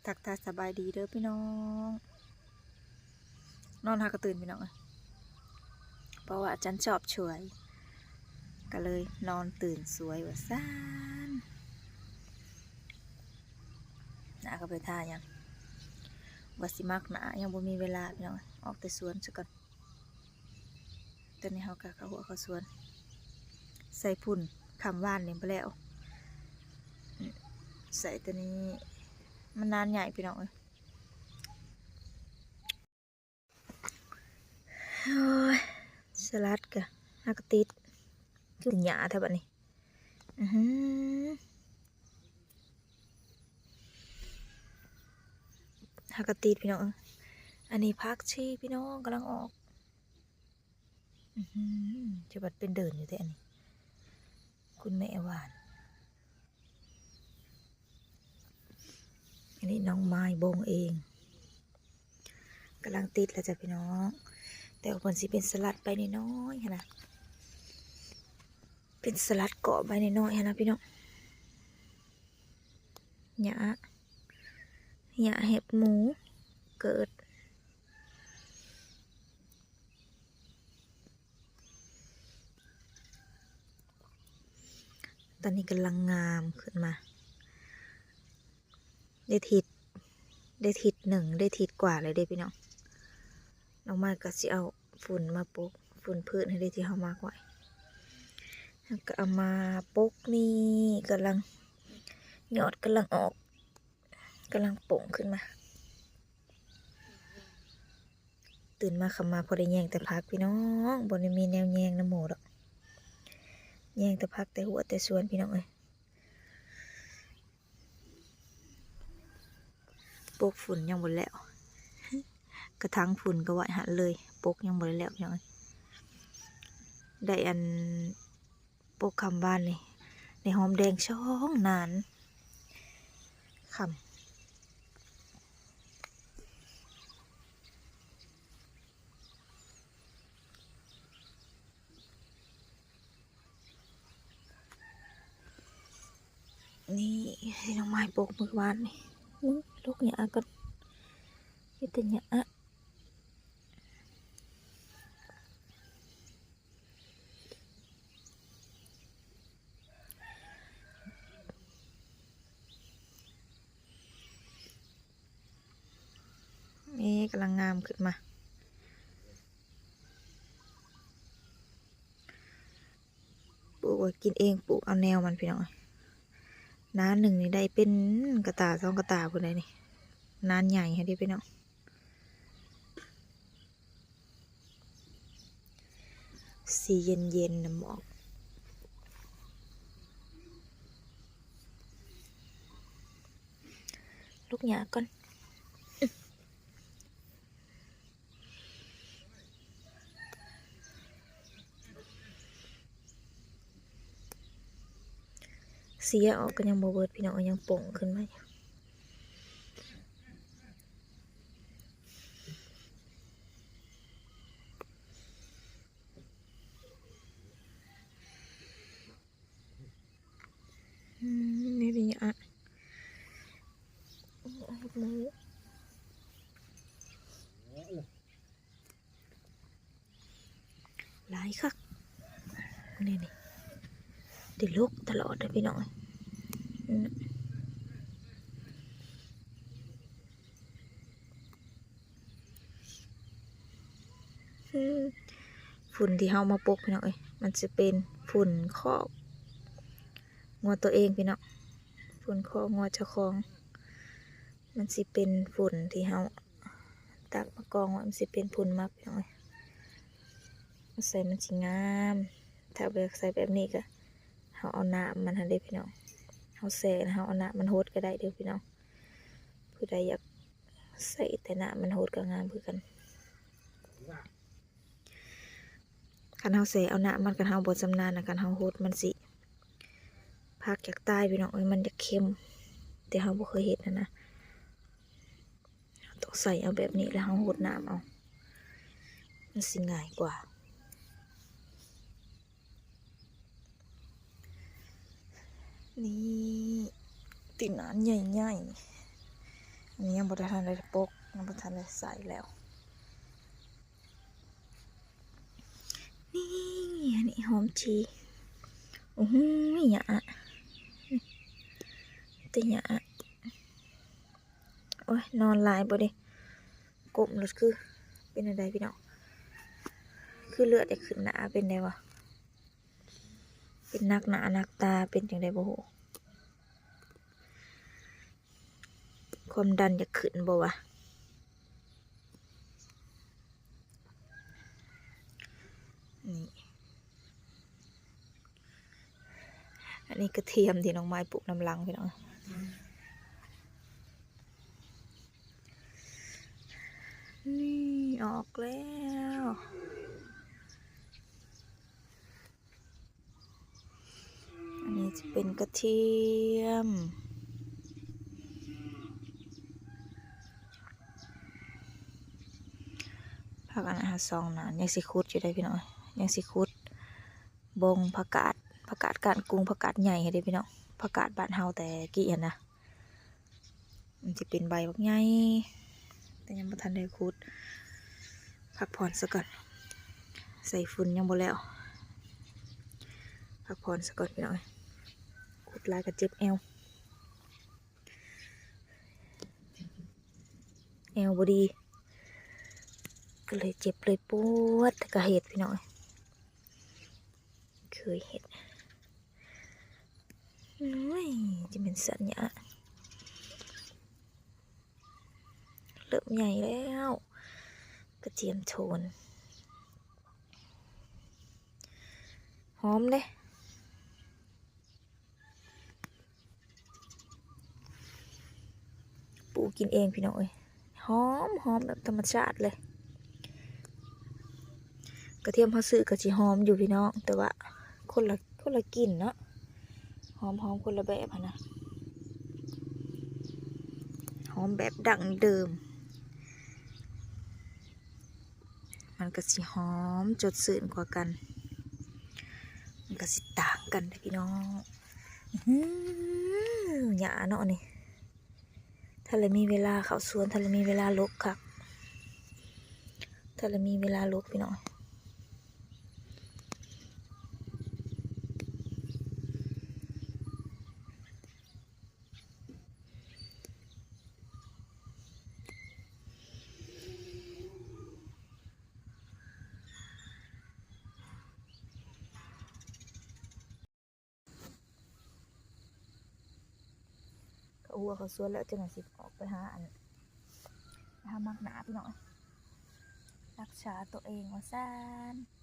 ທັກທາຍສະບາຍດີເດີພີ່ນ້ອງ. ນອນຫາກະຕື່ນພີ່ນ້ອງເອີຍ ເພາະວ່າຈັນຊອບສວຍ ກະເລີຍນອນຕື່ນສວຍວ່າຊັ້ນ. ໜ້າກະໄປທ່າຫຍັງ ວ່າຊິໝັກໜ້າ ຍັງບໍ່ມີເວລາພີ່ນ້ອງເອີຍ ອອກແຕ່ສວນຊະກ່ອນ. ຕອນນີ້ເຮົາກະເຂົ້າຮົ້ວເຂົ້າສວນ ໃສ່ຝຸ່ນ ຄ່ຳວານນີ້ບໍ່ແລ້ວ ໃສ່ໂຕນີ້ ມັນນານໃຫຍ່ພີ່ນ້ອງເອີຍ. ໂອ້ຍ ສະຫຼັດກະຫາກະຕິດ ຄືຫຍ້າແທ້ບາດນີ້. ອືຫື ຫາກະຕິດພີ່ນ້ອງເອີຍ. ອັນນີ້ຜັກຊີພີ່ນ້ອງ ກຳລັງອອກ. ອືຫື ຈະບັດເປັນເດີ່ນຢູ່ແທ້ອັນນີ້ ຄຸນແມ່ຫວານ. ອັນນີ້ນ້ອງໄມ້ບົງເອງ ກຳລັງຕິດແລ້ວຈ້ະພີ່ນ້ອງ. ແຕ່ວ່າເພິ່ນຊິເປັນສະຫຼັດໃບນ້ອຍໆຫັ້ນນະ ເປັນສະຫຼັດເກາະໃບນ້ອຍໆຫັ້ນນະພີ່ນ້ອງ. ຫຍ້າ ຫຍ້າແຮັບໝູເກີດ. ຕອນນີ້ກຳລັງງາມຂຶ້ນມາ ໄດ້ທິດ ໄດ້ທິດໜຶ່ງ ໄດ້ທິດກວ່າແລ້ວເດ້ພີ່ນ້ອງ. ນ້ອງໄມ້ກະຊິເອົາຝຸ່ນມາປົກ ຝຸ່ນພື້ນຫັ້ນເດ້ທີ່ເຮົາໝັກໄວ້ ແລ້ວກະເອົາມາປົກ. ນີ້ກຳລັງ ຍອດກຳລັງອອກ ກຳລັງປົ່ງຂຶ້ນມາ. ຕື່ນມາຄ່ຳມາພໍໄດ້ແຍງແຕ່ຜັກພີ່ນ້ອງ ບໍ່ໄດ້ມີແນວແຍງນຳໝູດອກ ແຍງແຕ່ຜັກແຕ່ຮົ້ວແຕ່ສວນພີ່ນ້ອງເອີຍ. ປົກຝຸ່ນຍັງບໍ່ແລ້ວ ກະຖາງຝຸ່ນກະໄວ້ຫັ້ນເລີຍ ປົກຍັງບໍ່ໄດ້ແລ້ວພີ່ນ້ອງເອີຍ. ໄດ້ອັນ ປົກຄ່ຳວານນີ້ ໄດ້ຫອມແດງສອງໜານ ຄ່ຳ. ນີ້ ດອກໄມ້ປົກມື້ວານນີ້ ຫຼົກຫຍ້າກ່ອນ ມີແຕ່ຫຍ້າ. ນີ້ກຳລັງງາມຂຶ້ນມາ ປູກໄວ້ກິນເອງ ປູກເອົາແນວມັນພີ່ນ້ອງເອີຍ. ນານໜຶ່ງນີ້ໄດ້ເປັນກະຕ່າສອງກະຕ່າພຸ້ນໃດນີ້ ນານໃຫຍ່ຫັ້ນເດ້ພີ່ນ້ອງ. ສີເຢັນໆ ນຳໝອກ ຫຼົກຫຍ້າກ່ອນ. ເສຍອອກກະຍັງບໍ່ເບິດພີ່ນ້ອງ ຍັງປົ່ງຂຶ້ນມາຢູ່. ອືມ ນີ້ເປັນຫຍັງອະ ຫຼາຍຄັກ ນີ້ ນີ້ ໄດ້ຫຼົກຕະຫຼອດເດີພີ່ນ້ອງເອີຍ. ຝຸ່ນທີ່ເຮົາມາປົກພີ່ນ້ອງເອີຍ ມັນຊິເປັນຝຸ່ນຄອກງົວໂຕເອງພີ່ນ້ອງ ຝຸ່ນຄອກງົວເຈົ້າຂອງ. ມັນຊິເປັນຝຸ່ນທີ່ເຮົາຕັກມາກອງໄວ້ ມັນຊິເປັນຝຸ່ນໝັກພີ່ນ້ອງເອີຍ. ໃສ່ມັນຊິງາມ ຖ້າບໍ່ຢາກໃສ່ແບບນີ້ກະ ເຮົາເອົານ້ຳມັນຫັ້ນເດ້ພີ່ນ້ອງ ເຮົາແຊ່ແລ້ວເຮົາເອົານ້ຳມັນຫົດກະໄດ້ເດີພີ່ນ້ອງ. ຜູ້ໃດຢາກໃສ່ແຕ່ນ້ຳມັນຫົດກະງາມຄືກັນ. ຄັນເຮົາແຊ່ເອົານ້ຳມັນ ຄັນເຮົາບໍ່ຊຳນານນະ ຄັນເຮົາຫົດມັນຊິ ຜັກຢາກຕາຍພີ່ນ້ອງເອີຍ ມັນຢາກເຄັມ ແຕ່ເຮົາບໍ່ເຄີຍເຮັດຫັ້ນນະ. ເຮົາຕ້ອງໃສ່ເອົາແບບນີ້ ແລ້ວເຮົາຫົດນ້ຳເອົາ ມັນຊິງ່າຍກວ່າ. ນີ້ ຕີນນານໃຫຍ່ ອັນນີ້ຍັງບໍ່ທັນໄດ້ປົກ ຍັງບໍ່ທັນໄດ້ໃສ່ແລ້ວ. ນີ້ ອັນນີ້ຫອມຈີ່ ໂອ້ໂຫ ຫຍ້າ ແຕ່ຫຍ້າ ໂອ້ຍ ນອນຫຼາຍບໍ່ເດ້ ກົ້ມໂລດ ຄືເປັນແນວໃດພີ່ນ້ອງ ຄືເລືອດຈະຂຶ້ນໜ້າ ເປັນໃດວະ ເປັນໜັກໜ້າໜັກຕາ ເປັນຈັ່ງໃດບໍ່ຮູ້ ຄວາມດັນຈະຂຶ້ນບໍ່ວະ ນີ້ ອັນນີ້ກະທຽມທີ່ນ້ອງໄມ້ປູກນຳຫຼັງພີ່ນ້ອງ ນີ້ອອກແລ້ວ ອັນນີ້ຈະເປັນກະທຽມ ຜັກອັນນັ້ນຫາສອງໜ້າ ຍັງຊິຂຸດຢູ່ເດ້ພີ່ນ້ອງ ຍັງຊິຂຸດ ບົງຜັກກາດ ຜັກກາດກ້ານກຸງ ຜັກກາດໃຫຍ່ຫັ້ນເດ້ພີ່ນ້ອງ ຜັກກາດບ້ານເຮົາແຕ່ກີ້ຫັ້ນນະ ມັນຊິເປັນໃບບັກໃຫຍ່ ແຕ່ຍັງບໍ່ທັນໄດ້ຂຸດ ພັກຜ່ອນສາກ່ອນ ໃສ່ຝຸ່ນຍັງບໍ່ແລ້ວ ພັກຜ່ອນສາກ່ອນພີ່ນ້ອງ ຂຸດຫຼາຍກໍເຈັບແອວ ແອວບໍ່ດີ ກໍເລີຍເຈັບເລີຍປວດ ແຕ່ກໍເຮັດພີ່ນ້ອງ ເຄີຍເຮັດ ໂອ້ຍ ຈະແມ່ນສັນຫຍ້າ ເລີ່ມໃຫຍ່ແລ້ວ ກະທຽມໂທນ ຫອມເດ້. ປູກກິນເອງພີ່ນ້ອງເອີຍ ຫອມ ຫອມແບບທຳມະຊາດເລີຍ ກະທຽມເຮົາຊື້ກໍຊິຫອມຢູ່ພີ່ນ້ອງ ແຕ່ວ່າຄົນລະ ຄົນລະກິ່ນເນາະ ຫອມ ຫອມຄົນລະແບບຫັ້ນນະ ຫອມແບບດັ້ງເດີມ ມັນກະຊິຫອມ ສົດຊື່ນກວ່າກັນ ມັນກະຊິຕ່າງກັນເດ້ພີ່ນ້ອງ ອື ຫຍ້າເນາະນີ້ ຖ້າລະມີເວລາເຂົ້າສວນ ຖ້າລະມີເວລາລົກຄັກ ຖ້າລະມີເວລາລົກພີ່ນ້ອງ. ເຂົ້າຮົ້ວເຂົ້າສວນແລ້ວ ຈັ່ງໜ້ອຍຊິອອກໄປຫາອັນ ໄປຫາໝາກໜາພີ່ນ້ອງ ຮັກສາຕົວເອງວ່າຊັ້ນ.